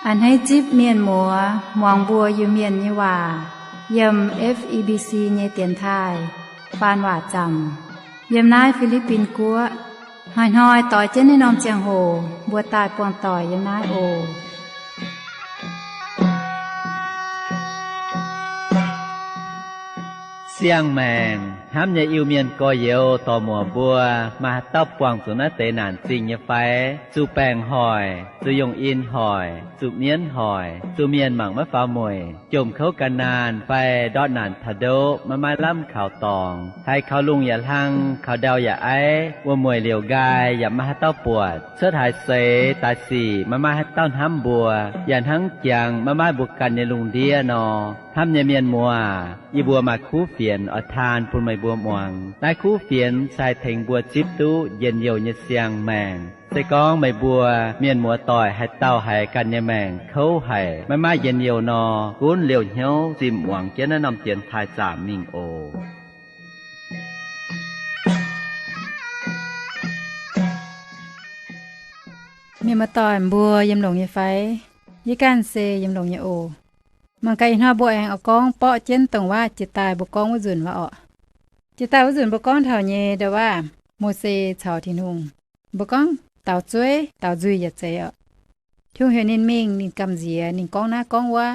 A'hneiv zipv mienh muoz muangx mbuo Iu-Mienh nyei waac yiem F E B C nyei dienx taaih faan waac zaamc yiem naaiv Fi^li^bin Guoqv. Hnoi-hnoi doix jienv naaiv norm ziangh hoc mbuo daaih buangh doic yiem naaiv oc. Siang-maengc hnamv nyei Iu-Mienh gorx-youz dorc-muoc mbuo, maaih haaix dauh buangh zuqc naaiv deix naanc zingh nyei fai? Zuqc baengc hoic, zuqc yungh in hoic, zuqc mienv hoic, zuqc mienh mangc maiv faaux mueic, jomc kouv gan naanh fai ndortv naanc taux ndoqv maiv maaih lamh kaux dorngx, haiz kaux lungh yaac hlang, kaux ndau yaac aiv, wuom-mueic liouc nqaai yaac maiv maaih haaix dauh buatc, cuotv haaix seix daaih sic maiv maaih haaix dauh hnamv mbuo, yaac hnangv jangx maiv maaih mbuo ganh nyei lungh ndiev nor. Hnamv nyei mienh muoz, yie mbuo maaih kuv fienx oix taan bun meih mbuo muangx. Naaiv kuv fienx se haih tengx mbuo zipv duqv njien-youh nyei siang-maengc. Se gorngv meih mbuo mienh muoz doic haaix dauh haiz ganh nyei maengc kouv haic, maiv maaih njien-youh nor, gunv liouh hnyouv zimh muangx jienv naaiv norm dienx taaih zaamc mingh oc. Mienh muoz doic mbuo yiem longx nyei fai? Yie ganh se yiem longx nyei oc. Mangc gaax ih hnoi mbuo aengx oix gorngv borqv jienv dongh waac jiex daaih mbuo gorngv wuov nzunc waac orqc. Jiex daaih wuov nzunc mbuo gorngv taux nyei ndau waac Mose caux Tin-Hungh. Mbuo gorngv daaux zueiv daaux nzuih yaac zeiz orqc. Tin-Hungh heuc ninh mingh, ninh gamh nziex, ninh gorngv naaiv gorngv wuov.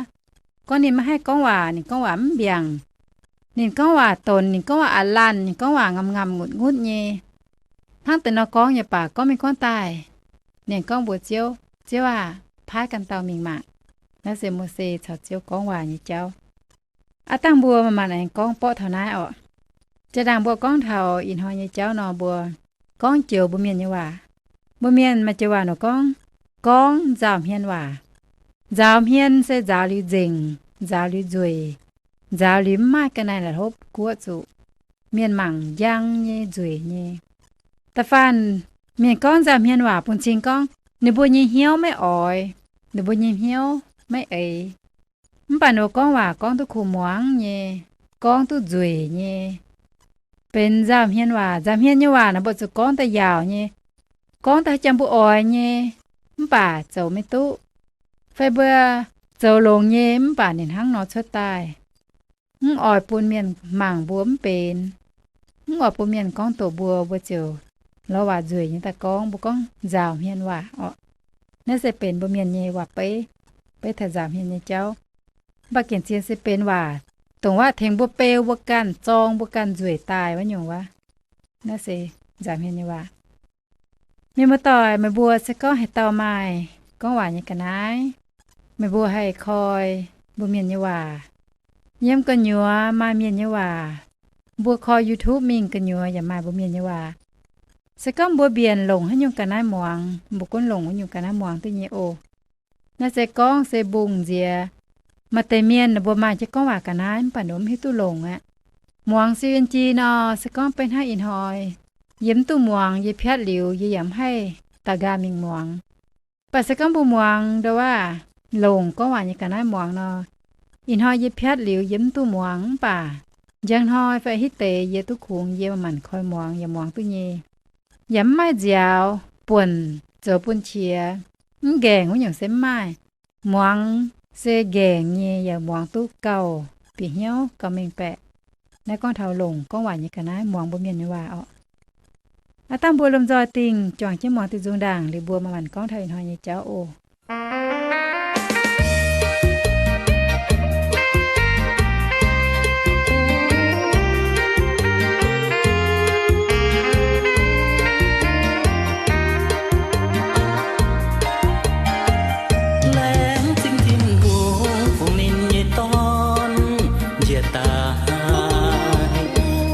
Gorngv ninh maiv haih gorngv waac, ninh gorngv waac mv mbiaangc. Ninh gorngv waac donx, ninh gorngv waac a'laanh, ninh gorngv waac ngamv ngamv ngutv ngutv nyei. Hnangv deix nor gorngv nyei baac gorngv mingh gorngv daaih, ninh gorngv mbuox Ziouv, Ziouv aah! Paaiv ganh dauh mingh maah! Naaiv se Mose caux Ziouv gorngv waac nyei jauv. Aav dangh mbuo manc-manc aengx gorngv borqv taux naaiv orqc. Jaa-ndaangc mbuo gorngv taux ih hnoi nyei jauv nor, mbuo gorngv joux mbuo mienh nyei waac. Mbuo mienh maaih joux waac nor gorngv, gorngv nzaaux hmien waac. Nzaaux hmien se nzaaux liuz nzengc, nzaaux liuz nzueic, nzaaux liuz mv maaih ga'naaiv la'hlopv guoqv zuqc. Mienh mangc njang nyei, nzueic nyei. Da'faanh mienh gorngv nzaaux hmien waac bun cing gorngv ninh mbuo nyei hnyouv maiv oix, ninh mbuo nyei hnyouv maiv eix. Mv baac ninh mbuo gorngv waac gorngv duqv kuh muangx nyei, gorngv duqv nzueic nyei. Benx nzaaux hmien waac. Nzaaux hmien nyei waac naaic mbuo zuqc gorngv daaih yaauc nyei, gorngv daaih haaix jangx mbuo oix nyei, mv baac zoux maiv duqv. Fai mbuo zoux longx nyei mv baac ninh hnangv nor cuotv daaih. Mv oix bun mienh mangc mbuo mv benx, mv oix bun mienh gorngv doqc mbuo, mbuo ziouc lorz waac nzueic nyei daaih gorngv. Mbuo gorngv nzaaux hmien waac orqc. Naaiv se benx mbuo mienh nyei waac-beiv, beiv taux nzaaux hmien nyei jauv. Mv baac gengh zien se benx waac, dongh waac tengx mbuo beu mbuo ganh, zorng mbuo ganh nzueic daaih wuov nyungc wuov. Naaiv se nzaaux hmien nyei waac. Mienh muoz-doic, meih mbuo se gorngv haaix dauh maaih gorngv waac nyei ga'naaiv, meih mbuo haih koi mbuo mienh nyei waac. Yiem gu'nyuoz maaih mienh nyei waac. Mbuo koi YouTube mingh gu'nyuoz yaac maaih mbuo mienh nyei waac. Se gorngv mbuo mbienc longc haaix nyungc ga'naaiv muangx, mbuo gunv longc wuov nyungc ga'naaiv muangx duqv nyei oc. Naaiv se gorngv se mbungh nziex. Maaih deix mienh ninh mbuo maaih jienv gorngv waac ga'naaiv mv baac ninh mbuo mv hiuv duqv longc aqv. Muangx siu yien jie nor, se gorngv beiv hnangv ih hnoi yie mv duqv muangx, yie piatv liuz yie yaac mv haih daux nqaah mingh muangx. Mv baac se gorngv mbuo muangx ndo waac, longc gorngv waac nyei ga'naaiv muangx nor, ih hnoi yie piatv liuz yie mv duqv muangx mv baac njang hnoi fai hitv deix yie duqv kungx yie manc-manc koi muangx yaac muangx duqv nyei. Yaac mv maaih nziaaux buonc zoux bun qiex, mv nqaengc wuov nyungc se mv maaih. Muangx se nqaengc nyei yaac muangx duqv gauh bieqc hnyouv gauh mengh baeqc. Naaiv gorngv taux longc gorngv waac nyei ga'naaiv muangx mbuo mienh nyei waac orqc. Aav dangh mbuo lomh nzoih dingh juangc jienv muangx diuh nzung ndaangc liuz mbuo manc-manc gorngv taux ih hnoi nyei jauv oc. Laengz zingh Tin-Hungh fungx ninh nyei Dorn njiec daaih,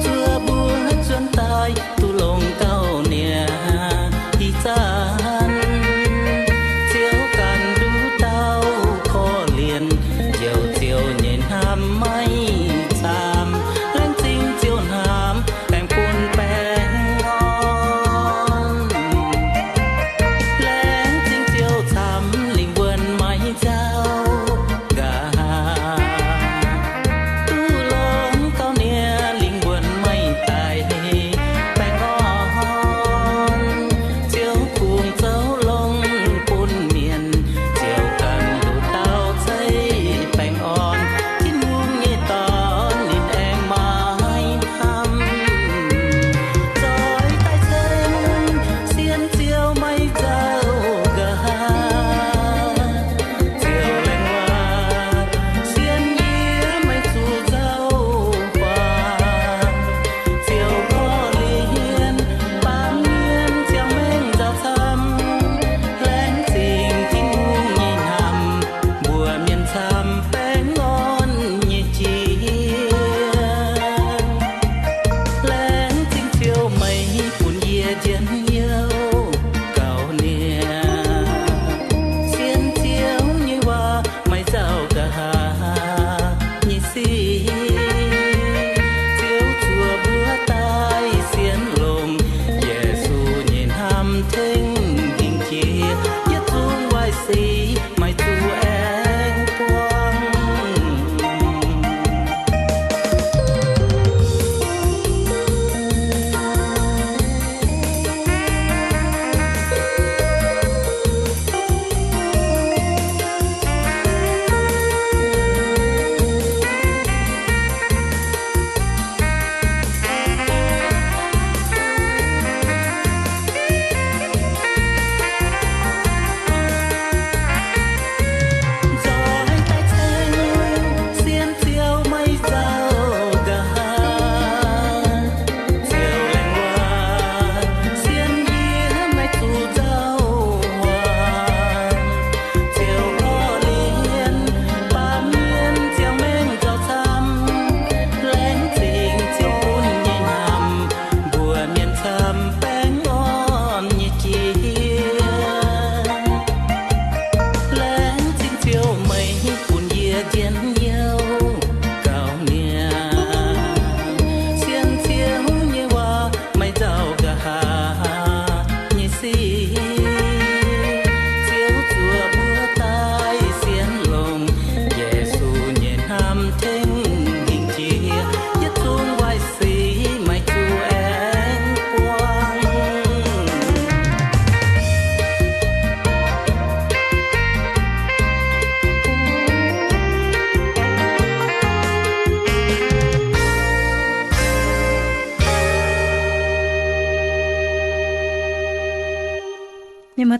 zuov mbuo zuonx daaih duqv longc gauh niaa ih zanc. Ziouv ganh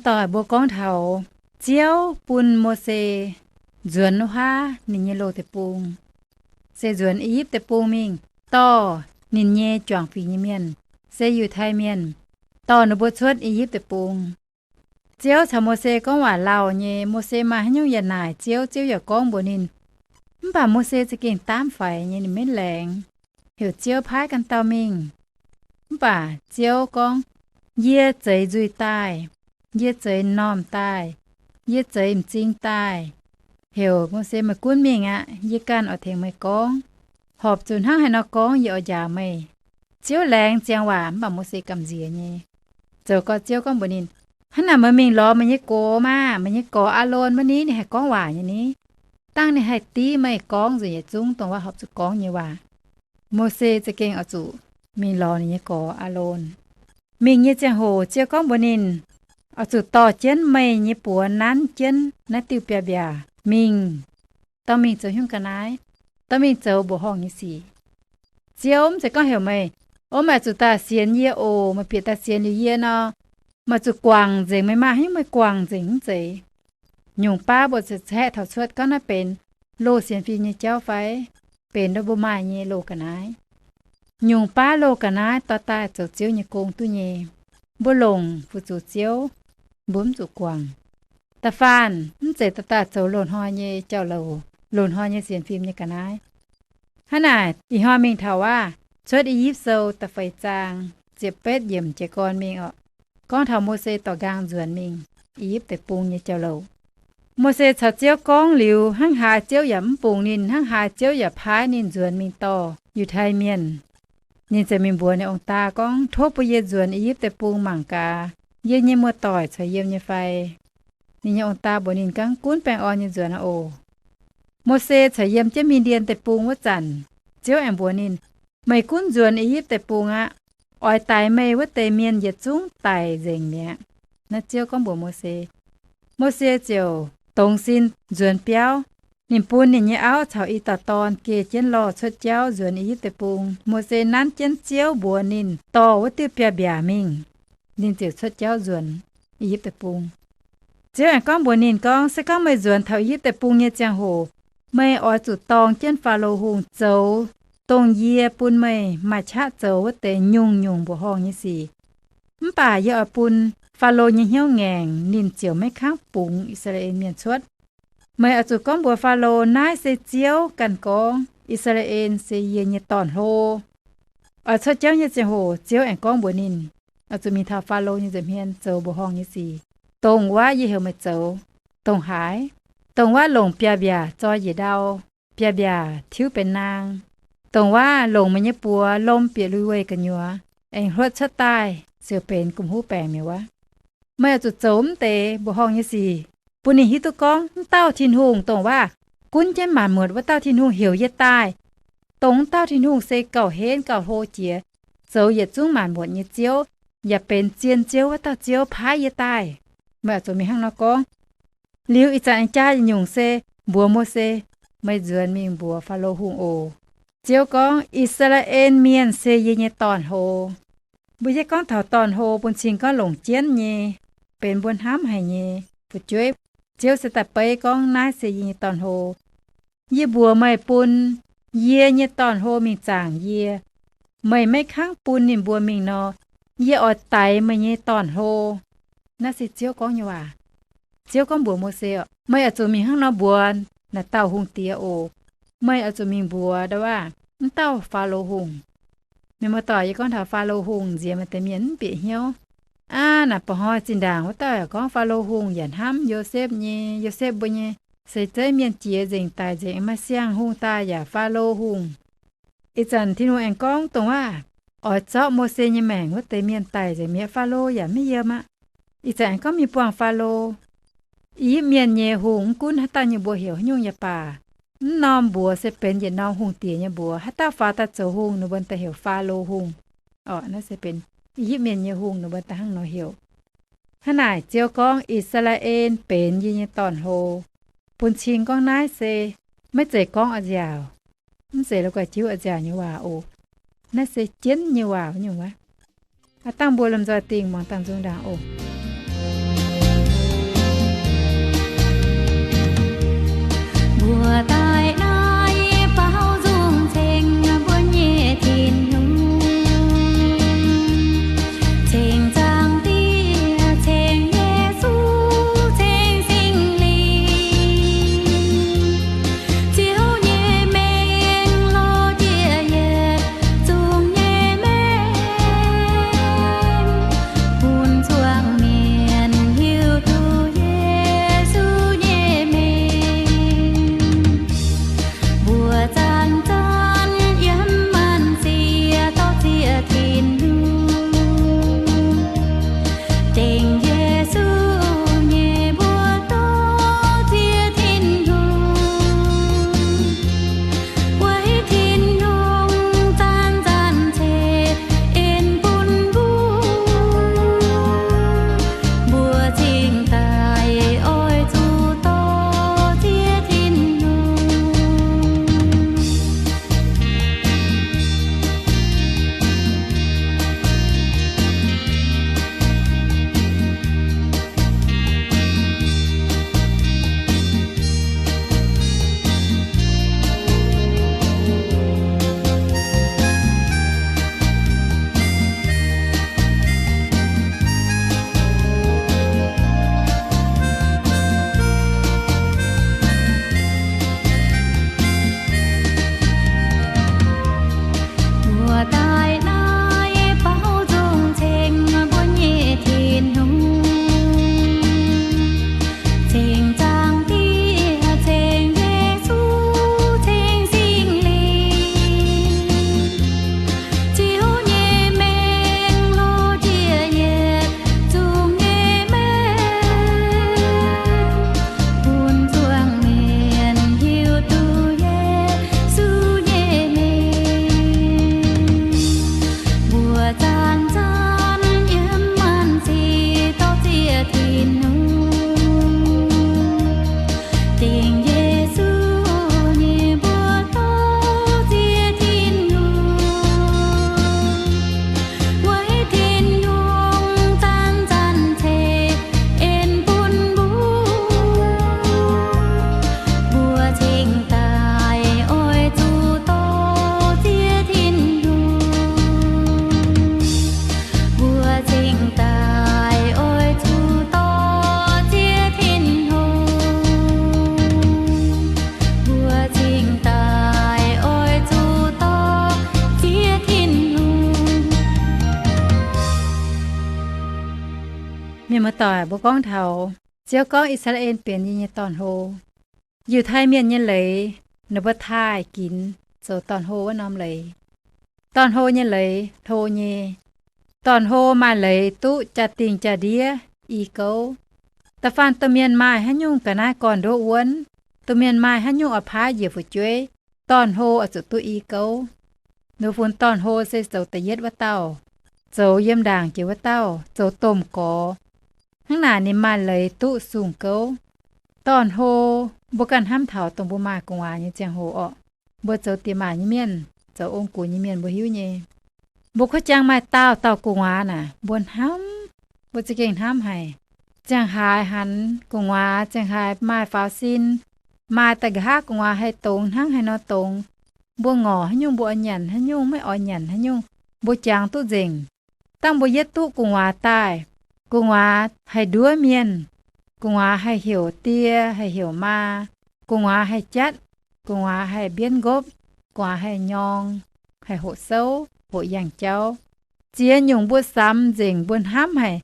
Doic mbuo gorngv taux Ziouv bun Mose nzuonx wuov haav ninh nyei loz-deic-bung, se nzuonx I^yipv Deic-Bung mingh dorh ninh nyei juangc fingx nyei mienh, se Yiutai Mienh, dorh ninh mbuo cuotv I^yipv Deic-Bung. Ziouv caux Mose gorngv waac lauh nyei. Mose maaih haaix nyungc yaac naaic Ziouv, Ziouv yaac gorngv mbuox ninh. Mv baac Mose za'gengh daamv faix nyei, ninh maiv laengz, heuc Ziouv paaiv ganh dauh mingh. Mv baac Ziouv gorngv, Yie zeix nzuih daaih, yie zeix m'normh daaih, yie zeix m'zing daaih. Heuc Mose, Meih gunv mingh aqv. Yie ganh oix tengx meih gorngv. Horpc zuqc hnangv haaix nor gorngv yie oix njaaux meih. Ziouv laengz ziangx waac, mv baac Mose gamh nziex nyei. Zoux gau Ziouv gorngv mbuox ninh, Hnangv naaic meih mingh lorz meih nyei gox maah! Meih nyei gox, Aalon, maiv ni, ninh haih gorngv waac nyei ni? Dangh ninh haih div meih gorngv nzengc yietc zungv dongh wuov horpc zuqc gorngv nyei waac. Mose za'gengh oix zuqc mingh lorz ninh nyei gox, Aalon. Mingh nyei ziangh hoc Ziouv gorngv mbuox ninh, Oix zuqc dorh jienv meih nyei buoz nanv jienv naaiv diuh biaav-mbiaac mingh. Dorh mingh zoux haaix nyungc ga'naaiv? Dorh mingh zoux mbuoqc horngh nyei sic. Ziouv mv zeiz gorngv heuc meih, O, meih oix zuqc daaih sienx yie oc. Meih bieqc daaih sienx liuz yie nor, meih zuqc guangc nzengc. Meih maaih haaix nyungc meih guangc nzengc mv zeiz. Nyungc baav mbuo ziouc caeqv taux cuotv gorngv naaiv benx loz sienx fim nyei jauv fai? Benx nduov mbuo maaih nyei loz ga'naaiv. Nyungc baav loz ga'naaiv dorh daaih zoux Ziouv nyei gong duqv nyei. Mbuo longc fu'juv Ziouv, mbuo mv zuqc guangc. Da'faanh mv zeiz dorh daaih zoux loz-hnoi nyei jauv-louc, loz-hnoi nyei sienx fim nyei ga'naaiv. Hnangv naaic, ih hnoi mingh taux wuov Cuotv I^yipv Sou da'feix zaang ziepc betv yiemc jiez gorn mingh oc. Gorngv taux Mose dorh nqaang nzuonx mingh I^yipv Deic-Bung nyei jauv-louc. Mose caux Ziouv gorngv liuz, hnangv haaix Ziouv yaac mv bungx ninh, hnangv haaix Ziouv yaac paaiv ninh nzuonx mingh dorh Yiutai Mienh. Ninh ziouc mingh mbuox ninh ong-daa gorngv, Tov bun yie nzuonx I^yipv Deic-Bung mangc gaax yie nyei muoz-doic caux yiem nyei fai? Ninh nyei ong-daa mbuox ninh, Gaanv gunv baengh orn nyei nzuonx oc. Mose caux yiem jienv Mi^ndien Deic-Bung wuov zanc, Ziouv aengx mbuox ninh, Meih gunv nzuonx I^yipv Deic-Bung aqv. Oix daix meih wuov deix mienh yietc zungv daic nzengc mi'aqv. Naaiv Ziouv gorngv mbuox Mose. Mose ziouc dongz sin nzuonx biauv. Ninh bun ninh nyei auv caux i dauh dorn geh jienv lorh cuotv jauv nzuonx I^yipv Deic-Bung. Mose nanv jienv Ziouv mbuox ninh dorh wuov diuh biaav-mbiaac mingh, ninh ziouc cuotv jauv nzuonx I^yipv Deic-Bung. Ziouv aengx gorngv mbuox ninh gorngv, Se gorngv meih nzuonx taux I^yipv Deic-Bung nyei ziangh hoc, meih oix zuqc dorng jienv Faalo Hungh zoux dongh yie bun meih maaih qaqv zoux wuov deix nyungc-nyungc mbuoqc horngh nyei sic. Mv baac yie oix bun Faalo nyei hnyouv ngaengc, ninh ziouc maiv kangv bungx I^saa^laa^en Mienh cuotv. Meih oix zuqc gorngv mbuox Faalo, Naaiv se Ziouv ganh gorngv, I^saa^laa^en se yie nyei dorn-hlo. Oix cuotv jauv nyei ziangh hoc Ziouv aengx gorngv mbuox ninh, oix zuqc mingh taux Faalo nyei nza'hmien zoux mbuoqc horngh nyei sic, dongh wuov yie heuc meih zoux. Dongh haaix? Dongh wuov longc biaav-mbiaac zoi njiec ndau, biaav-mbiaac tiuv benx naang. Dongh wuov longc meih nyei buoz lom bieqc lui-weih gu'nyuoz, aengx hluotv cuotv daaih ziouc benx gomh huv baengc mi'aqv wuov. Meih oix zuqc zoux mv deix mbuoqc horngh nyei sic, bun ninh hiuv duqv gorngv mv dauh Tin-Hungh dongh wuov gunv jienv maanc muotc wuov dauh Tin-Hungh heuc yie daaih. Dongh mv dauh Tin-Hungh se gauh henv gauh hlo jiex, zoux yietc zungv maanc muotc nyei Ziouv, yaac benx zien Ziouv wuov dauh Ziouv paaiv yie daaih. Meih oix zuqc mingh hnangv nor gorngv. Liuz ih zanc aengx jaa yietc nyungc se mbuox Mose, Meih nzuonx mingh mbuox Faalo Hungh oc. Ziouv gorngv, I^saa^laa^en Mienh se yie nyei dorn-hlo. Mbuo hiuv gorngv taux dorn-hlo bun cing gorngv longc jienv nyei, benx mbuo hnamv haic nyei fu'jueiv. Ziouv se daaih beiv gorngv, Naaiv se yie nyei dorn-hlo. Yie mbuox meih bun yie nyei dorn-hlo mingh zaangc yie. Meih maiv kangv bun ninh mbuo mingh nor, yie oix daix meih nyei dorn-hlo. Naaiv se Ziouv gorngv nyei waac. Ziouv gorngv mbuox Mose, Meih oix zuqc mingh hnangv nor mbuox naaic dauh hungh diex oc. Meih oix zuqc mingh mbuox ndau wuov, mv dauh Faalo Hungh. Mienh muoz-doic, yie gorngv taux Faalo Hungh nziex maaih deix mienh mv bieqc hnyouv. Aav, naaic ba'hnoi zinh ndaangc wuov dauh yaac gorngv Faalo Hungh yaac hnamv Yosepv nyei. Yosepv mbuo nyei se zeiv mienh jiex nzengc daic nzengc, maaih siang-hungh daaih yaac Faalo Hungh. Ih zanc Tin-Hungh aengx gorngv dongh wuov oix zorqv Mose nyei maengc wuov deix mienh daic nzengc mi'aqv, Faalo yaac maiv yiem aqv. Ih zanc aengx gorngv mingh buangh Faalo. I^yipv Mienh nyei hungh, mv gunv haaix dauh nyei mbuox heuc haaix nyungc yaac baac, mv norm mbuox se benx yietc norm hungh diex nyei mbuox. Haaix dauh faaux daaih zoux hungh, ninh mbuo daaih heuc Faalo Hungh. Orqc, naaiv se benx I^yipv Mienh nyei hungh, ninh mbuo daaih hnangv nor heuc. Hnangv naaic Ziouv gorngv, I^saa^laa^en benx yie nyei dorn-hlo. Bun cing gorngv naaiv se maiv zeiz gorngv a'nziaauc, mv zeiz la'guaih jiuv a'nziaauc nyei waac oc. Naaiv se jienv nyei waac nyungc wuov. Aav dangh mbuo lomh nzoih dingh muangx dangh nzung ndaangc oc. Mbuo daaih naaiv baaux nzung ceng mbuo nyei Tin-Hungh, ceng Zaangc Diex, ceng Yesu, ceng Singx Lingh. Ziouv nyei mengh lorz jiex yietc zungv nyei mengh, bun zuangx mienh hiuv duqv Yesu nyei mengh. Mbuo zanc-zanc yiem maanc siec dorh ziex Tin-Hungh, dengv Yesu nyei mbuox dorh ziex Tin-Hungh. Weic Tin-Hungh zanc-zanc ceix en bun mbuo, mbuo cingx daaih oix zuqc dorh ziex Tin-Hungh. Mbuo daaih naaiv baaux nzung ceng mbuo nyei Tin-Hungh, ceng Zaangc Diex, ceng Yesu, ceng Singx Lingh. Ziouv nyei mengh lorz jiex yietc zungv nyei mengh, bun zuangx mienh hiuv duqv Yesu nyei mengh. Mbuo zanc-zanc yiem maanc siec dorh ziex Tin-Hungh, dengv Yesu nyei mbuox dorh ziex Tin-Hungh. Weic Tin-Hungh zanc-zanc ceix en bun mbuo, mbuo cingx daaih oix zuqc dorh ziex Tin-Hungh. Mbuo cingx daaih oix zuqc dorh ziex Tin-Hungh. Mbuo cingx daaih oix zuqc dorh ziex Tin-Hungh. Mienh muoz-doic, mbuo gorngv taux Ziouv gorngv I^saa^laa^en Benx yie nyei dorn-hlo. Yiutai Mienh nyei leiz, ninh mbuo taaih ginx zoux dorn-hlo wuov norm leiz. Dorn-hlo nyei leiz hlo nyei. Dorn-hlo maaih leiz duqv jaa-dingh jaa-ndiev i gouv. Da'faanh domh mienh maaih haaix nyungc ga'naaiv gorn-ndoqv wuonv, domh mienh maaih haaix nyungc oix paaiv njiec fu'jueiv, dorn-hlo oix zuqc duqv i gouv. Ninh mbuo funx dorn-hlo se zoux da'yietv wuov dauh, zoux yiem ndaangc jiex wuov dauh, zoux domh gorx. Hnangv naaic ninh maaih leiz duqv sung gouv. Dorn-hlo, mbuo ganh hnamv taux dongh mbuo maaih gu'nguaaz nyei ziangh hoc orqc, mbuo zoux diex maac nyei mienh, zoux ong-gux nyei mienh mbuo hiuv nyei. Mbuo kuv jangx maaih dauh dauh gu'nguaaz naaic, mbuo hnamv, mbuo za'gengh hnamv haic. Ziangh haaix hanx gu'nguaaz, ziangh haaix maaih faaux sin, maaih daaih nqa'haav gu'nguaaz haih dongz hnangv haaix nor dongz. Mbuo ngorc haaix nyungc, mbuo oix nyanc haaix nyungc, maiv oix nyanc haaix nyungc, mbuo jangx duqv nzengc. Dangh mbuo yietv duqv gu'nguaaz daaih, gu'nguaaz haih nduov mienh, gu'nguaaz haih heuc die, haih heuc maa, gu'nguaaz haih jatv, gu'nguaaz haih mbienv nqopv, gu'nguaaz haih nyorng, haih hoqc souv, hoqc yangh jauv. Ziex nyungc mbuo samx nzengc, mbuo hnamv haic.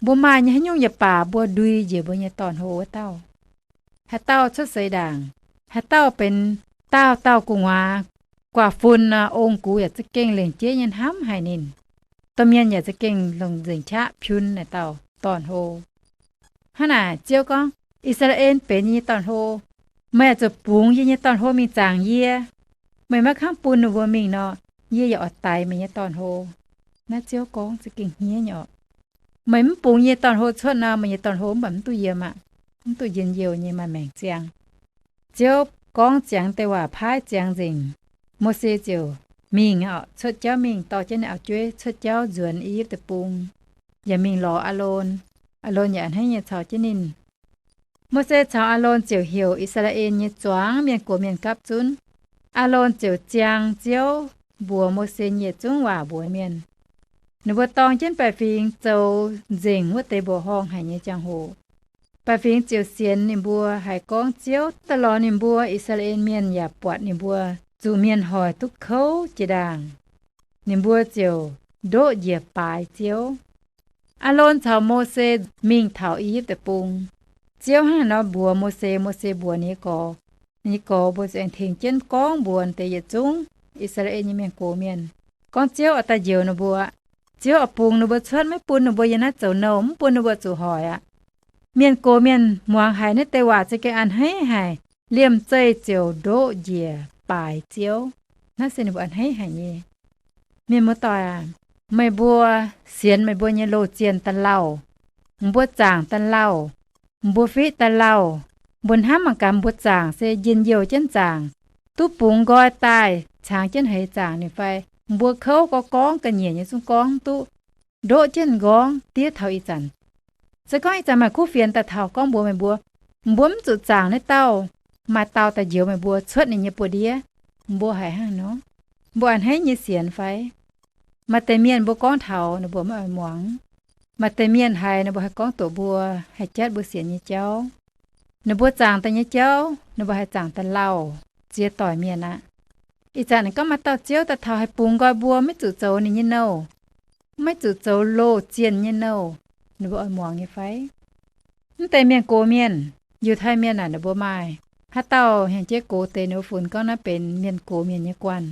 Mbuo maaih nyei haaix nyungc yaac baac mbuo ndui njiec mbuo nyei dorn-hlo wuov dauh. Haaix dauh cuotv seix ndaangc, haaix dauh benx dauh dauh gu'nguaaz, guaax fun nor, ong-gux yaac za'gengh lengc jeiv nyei hnamv haic ninh. Domh mienh yaac za'gengh longc nzengc qaqv piun naaic dauh dorn-hlo. Hnangv naaic Ziouv gorngv, I^saa^laa^en benx yie nyei dorn-hlo. Meih oix zuqc bungx yie nyei dorn-hlo mingh zaangc yie. Meih maiv kangv bun ninh mbuo mingh nor, yie yaac oix daix meih nyei dorn-hlo. Naaiv Ziouv gorngv za'gengh hniev nyei orqc. Meih mv bungx yie nyei dorn-hlo cuotv nor, meih nyei dorn-hlo mv baac mv duqv yiem aqv, mv duqv njien-youh nyei maaih maengc ziangh. Ziouv gorngv ziangx deix waac paaiv ziangx nzengc, Mose ziouc mingh orqc, cuotv jauv mingh dorh jienv ninh auv-jueiv cuotv jauv nzuonx I^yipv Deic-Bung, yaac mingh lorz Aalon. Aalon yaac a'hneiv nyei caux jienv ninh. Mose caux Aalon ziouc heuc I^saa^laa^en nyei zuangx mienh gox mienh gapv zunv. Aalon ziouc ziang Ziouv mbuox Mose nyei yietc zungv waac mbuox mienh. Ninh mbuo dorng jienv baeqc fingx zoux nzengc wuov deix mbuoqc horngh haic nyei ziangh hoc, baeqc fingx ziouc sienx ninh mbuo, haiz gorngv Ziouv daaih lorz ninh mbuo. I^saa^laa^en Mienh yaac buatc ninh mbuo zuqc mienh hoic duqv kouv jiex ndaangc. Ninh mbuo ziouc ndoqv njiec baaix Ziouv. Aalon caux Mose mingh taux I^yipv Deic-Bung. Ziouv hnangv haaix nor mbuox Mose, Mose mbuox ninh nyei gorx, ninh nyei gorx mbuo ziouc aengx tengx jienv gorngv mbuox deix yietc zungv I^saa^laa^en nyei mienh gox mienh, gorngv Ziouv oix daaih njoux ninh mbuo, Ziouv oix bungx ninh mbuo cuotv, maiv bun ninh mbuo yiem naaiv zoux nouh, mv bun ninh mbuo zuqc hoic aqv. Mienh gox mienh muangx haiz naaiv deix waac za'gengh a'hneiv haic, liemh zeih ziouc ndoqv njiec baaix Ziouv. Naaiv se ninh mbuo a'hneiv haic nyei. Mienh muoz-doic aac, meih mbuo sienx meih mbuo nyei loz-zienh da'lauh, mbuo zaangc da'lauh, mbuo fiqv da'lauh, mbuo hnamv mangc gaax mbuo zaangc se njien-youh jienv zaangc, duqv bungx nqoi daaih caangx jienv heix zaangc ninh fai? Mbuo kouv gorngv gorngv ga'nyiec nyei zungv gorngv duqv, ndoqv jienv nqorngv diev taux ih zanc. Se gorngv ih zanc maaih kuv fienx daaih taux gorngv mbuox meih mbuo, mbuo mv zuqc zaangc naaiv dauh, maaih dauh daaih njoux meih mbuo, cuotv ninh nyei buoz-ndiev, mbuo haiz hnangv nor, mbuo a'hneiv nyei sienx fai? Maaih deix mienh mbuo gorngv taux ninh mbuo maiv oix muangx. Maaih deix mienh haiz ninh mbuo haih gorngv doqc mbuo, haih jatv mbuo sienx nyei jauv. Ninh mbuo zaangc daaih nyei jauv ninh mbuo haih zaangc daaih lauh, ziex doic mienh aqv. Ih zanc ninh gorngv maaih dauh Ziouv daaih taux haih bungx nqoi mbuo, maiv zuqc zoux ninh nyei nouh, maiv zuqc zoux loz-zienh nyei nouh, ninh mbuo oix muangx nyei fai? Mv deix mienh gox mienh, Yiutai Mienh naaic ninh mbuo maaih haaix dauh hnyangx-jeiv gox deix ninh mbuo funx gorngv naaiv benx mienh gox mienh nyei guanh.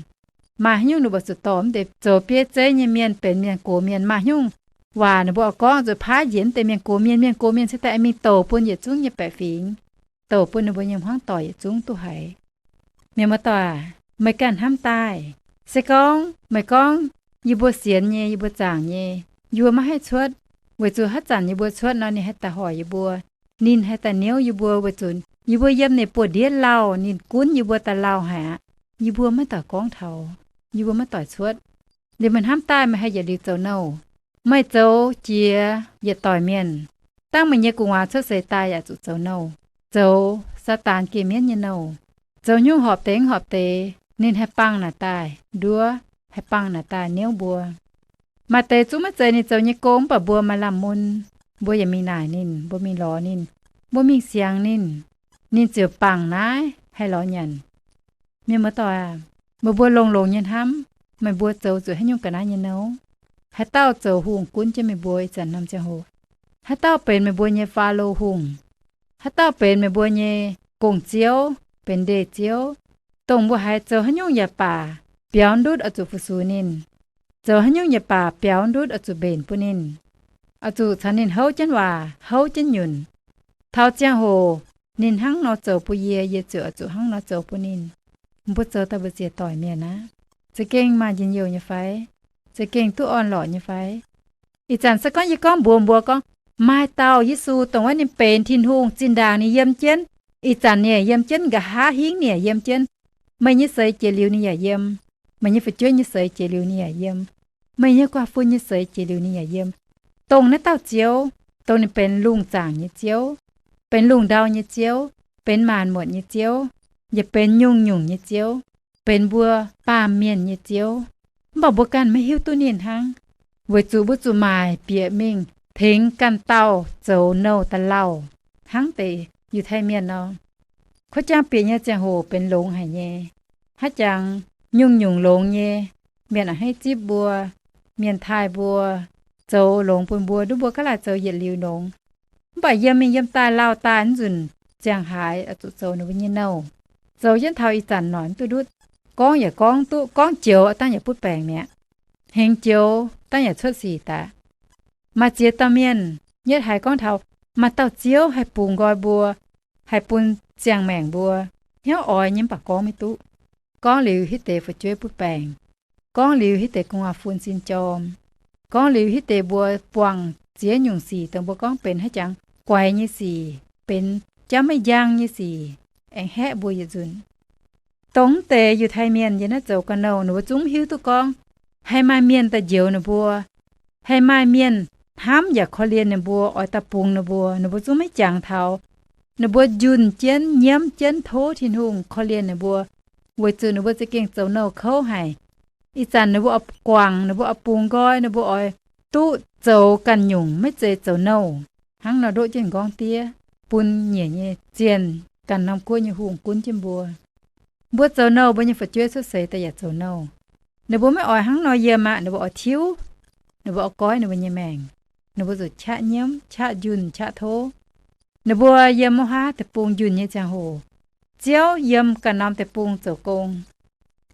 Maaih haaix nyungc ninh mbuo zuqc dorh mv deix zoux bieiv zeiv nyei mienh benx mienh gox mienh. Maaih haaix nyungc waac ninh mbuo oix gorngv zuqc paaiv njiec mv deix mienh gox mienh. Mienh gox mienh se daaih aengx mingh douc bun yietc zungv nyei baeqc fingx, douc bun ninh mbuo nyei hmuangv doic yietc zungv duqv haiz. Mienh muoz-doic, meih ganh hnamv daaih, se gorngv meih gorngv, yie mbuo sienx nyei, yie mbuo zaangc nyei, yie mbuo maiv haih cuotv, weic zuqc haaix zanc yie mbuo cuotv nor, ninh haih daaih hoic yie mbuo, ninh haih daaih niouv yie mbuo, weic zuqc yie mbuo yiem ninh buoz-ndiev lauh, ninh gunv yie mbuo daaih lauh haic aqv. Yie mbuo maiv doic gorngv taux, yie mbuo maiv doic cuotv. Liuz meih hnamv daaih meih haih yietc liuz zoux nouh. Meih zoux jiex yietc doic mienh, dangv meih nyei gu'nguaaz cuotv seix daaih yaac zuqc zoux nouh, zoux Saadaan geh mienv nyei nouh. Zoux haaix nyungc horpc deix mv horpc deix, ninh haih bangh naaic daaih nduov, haih bangh naaic daaih niouv mbuo. Maaih deix zungv maiv zeiz ninh zoux nyei gong, mv baac mbuo maaih lamh mun, mbuo yaac mingh naaic ninh, mbuo mingh lorz ninh, mbuo mingh siangx ninh, ninh ziouc bangh naaiv haih lorz nyanc. Mienh muoz-doic aac, meih mbuo longx-longx nyei hnamv, meih mbuo zoux zuqc haaix nyungc ga'naaiv nyei nouh? Haaix dauh zoux hungh gunv jienv meih mbuo ih zanc norm ziangh hoc? Haaix dauh benx meih mbuo nyei Faalo Hungh? Haaix dauh benx meih mbuo nyei gong-ziouv, benx ndeic-ziouv, dongh mbuo haiz zoux haaix nyungc yaac baac biaux ndutv oix zuqc fu-sux ninh, zoux haaix nyungc yaac baac biaux ndutv oix zuqc mbenc bun ninh, oix zuqc caux ninh houv jienv waac, houv jienv nyunc. Taux ziangh hoc ninh hnangv nor zoux bun yie, yie ziouc oix zuqc hnangv nor zoux bun ninh. Mbuo zoux daaih mbu'ziex doic mienh aqv, za'gengh maaih njien-youh nyei fai? Za'gengh duqv orn-lorqc nyei fai? Ih zanc se gorngv yie gorngv mbuox mbuo gorngv, maaih dauh Yesu, dongh wuov ninh benx Tin-Hungh, zinh ndaangc ninh yiem jienv, ih zanc ninh yaac yiem jienv, nqa'haav hingv ninh yaac yiem jienv. Meih nyei seix jiex liuz ninh yaac yiem. Meih nyei fu'jueiv nyei seix jiex liuz ninh yaac yiem. Meih nyei guaax fun nyei seix jiex liuz ninh yaac yiem. Dongh naaiv dauh Ziouv, dongh ninh benx lungh zaangc nyei Ziouv, benx lungh ndau nyei Ziouv, benx maanc muotc nyei Ziouv, yaac benx nyungc-nyungc nyei Ziouv, benx mbuo baamh mienh nyei Ziouv. Mv baac mbuo ganh maiv hiuv duqv ninh hnangv, weic zuqc mbuo zuqc maaic bieqc mingh tengx ganh dauh zoux nouh da'lauh hnangv deix Yiutai Mienh nor. Kuv jangx bieqc nyei ziangh hoc benx longx haic nyei. Haaix jangx nyungc-nyungc longx nyei, mienh a'hneiv zipv mbuo, mienh taaih mbuo, zoux longx bun mbuo, nduov mbuo gaav laaic zoux yietc liuz longx. Mv baac yiem mingh yiem daaih lauh daaih nzunc ziangh haaix oix zuqc zoux ninh mbuo nyei nouh. Zoux jienv taux ih zanc noic mv duqv ndutv, gorngv yaac gorngv duqv, gorngv joux dangh yaac butv baengc mi'aqv. Hengx joux dangh yaac cuotv sic daaih. Maaih ziex dauh mienh nyetv haiz gorngv taux maaih dauh Ziouv haih bungx nqoi mbuo, haih bun ziangh maengc mbuo, hnyouv oix nyei mv baac gorngv maiv duqv. Gorngv liuz hitv deix fu'jueiv butv baengc, gorngv liuz hitv deix gu'nguaaz fun sin jorm, gorngv liuz hitv deix mbuo buangh ziex nyungc sic, dongh mbuo gorngv benx haaix jangx guaix nyei sic, benx jauv maiv njang nyei sic, aengx haeqv mbuo yietc nzunc. Dongh mv deix Yiutai Mienh yiem naaiv zoux ga'nouh, ninh mbuo zungv mv hiuv duqv gorngv haih maaih mienh daaih njoux ninh mbuo, haih maaih mienh hnamv yaac korv-lienh ninh mbuo, oix daaih bungx ninh mbuo. Ninh mbuo zungv maiv jangx taux Ninh mbuo njunh jienv, nyiemv jienv tov Tin-Hungh korv-lienh ninh mbuo, weic zuqc ninh mbuo za'gengh zoux nouh kouv haic. Ih zanc ninh mbuo oix guangc, ninh mbuo oix bungx nqoi, ninh mbuo oix duqv zoux ganh nyungc, maiv zeiz zoux nouh. Hnangv nor ndoqv jienv m'nqorngv diev bun nyiec nyei zienh ganh norm guoqv nyei hungh gunv jienv mbuo. Mbuo zoux nouh, mbuo nyei fu'jueiv cuotv seix daaih yaac zoux nouh. Ninh mbuo maiv oix hnangv nor yiem aqv. Ninh mbuo oix tiuv, ninh mbuo oix goiv ninh mbuo nyei maengc. Ninh mbuo zuqc qaqv nyiemv, qaqv njunh, qaqv tov. Ninh mbuo yiem Mo^haa Deic-Bung njunh nyei ziangh hoc, Ziouv yiem ganh norm deic-bung zoux gong.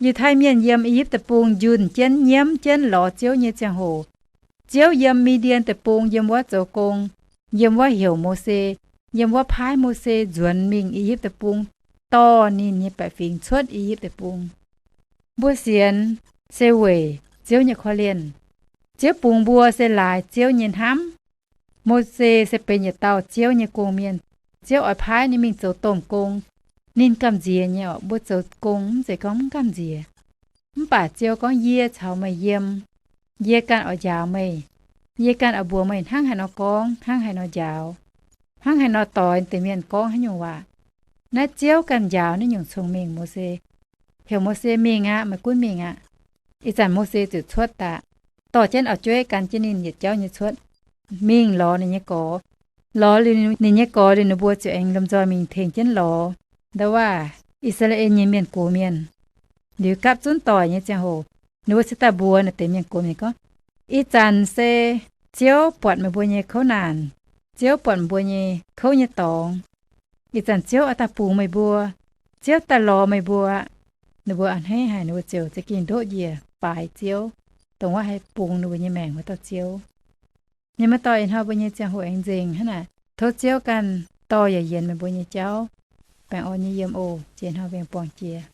Yiutai Mienh yiem I^yipv Deic-Bung njunh jienv, nyiemv jienv lorz Ziouv nyei ziangh hoc, Ziouv yiem Mi^ndien Deic-Bung yiem wuov zoux gong, yiem wuov heuc Mose, yiem wuov paaiv Mose nzuonx mingh I^yipv Deic-Bung, dorh ninh nyei baeqc fingx cuotv I^yipv Deic-Bung. Mbuo sienx se weic Ziouv nyei korv-lienh. Ziouv bungx mbuo se laaix Ziouv nyei hnamv. Mose se benx yietc dauh Ziouv nyei gong-mienh. Ziouv oix paaiv ninh mingh zoux domh gong. Ninh gamh nziex nyei orqc. Mbuo zoux gong mv zeiz gorngv mv gamh nziex. Mv baac Ziouv gorngv, Yie caux meih yiem. Yie ganh oix njaaux meih. Yie ganh oix mbuox meih hnangv haaix nor gorngv, hnangv haaix nor njaaux, hnangv haaix nor doix deix mienh gorngv haaix nyungc waac. Naaiv Ziouv ganh njaaux naaiv nyungc cong-mengh Mose. Heuc Mose, Mingh aqv, meih gunv mingh aqv. Ih zanc Mose ziouc cuotv daaih, dorh jienv auv-jueiv gan jienv ninh yietc jauv nyei cuotv, mingh lorz ninh nyei gorx. Lorz liuz ninh nyei gorx liuz, ninh mbuo ziouc aengx lomh nzoih mingh tengx jienv lorz ndau waac I^saa^laa^en nyei mienh gox mienh. Liuz gapv zunv doic nyei ziangh hoc, ninh mbuo cingx daaih mbuox naaiv deix mienh gox mienh gorngv, Ih zanc se Ziouv buatc meih mbuo nyei kouv naanc, Ziouv buatc meih mbuo nyei kouv nyei dorngx. Ih zanc Ziouv oix daaih bungx meih mbuo. Ziouv daaih lorz meih mbuo aqv. Ninh mbuo a'hneiv haic, ninh mbuo ziouc za'gengh ndoqv njiec baaix Ziouv, dongh wuov haih bungx ninh mbuo nyei maengc wuov dauh Ziouv. Mienh muoz-doic, ih hnoi mbuo nyei ziangh hoc aengx nzengc hnangv naaic. Tov Ziouv ganh dorh yaac yienx meih mbuo nyei jauv. Baengh orn nyei yiem oc. Jiex hnoi mbuo aengx buangh jiex.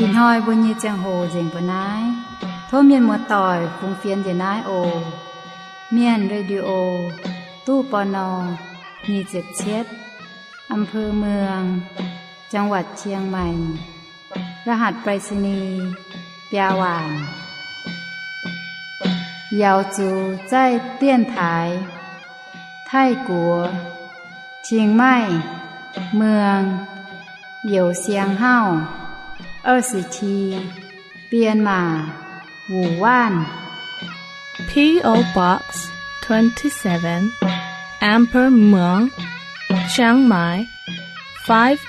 Hnoi mbuo nyei ziangh hoc nzengc mbuo naaiv. Tov mienh muoz-doic fungx fienx njiec naaiv oc. Mienh Radio, ตู้ ปณ. nyic ziepc cietv, อำเภอเมือง จังหวัดเชียงใหม่ รหัสไปรษณีย์ biaa waanc. Yaux zuqc zaih dienv taaix Taiv-Guoqv, Chiang Mai, Muang, Youz Siang Hauv, 二十七, Bienh Maac, Wuonh Waanv. P O Box twenty-seven, อำเภอเมือง เชียงใหม่ five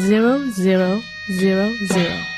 zero zero zero zero.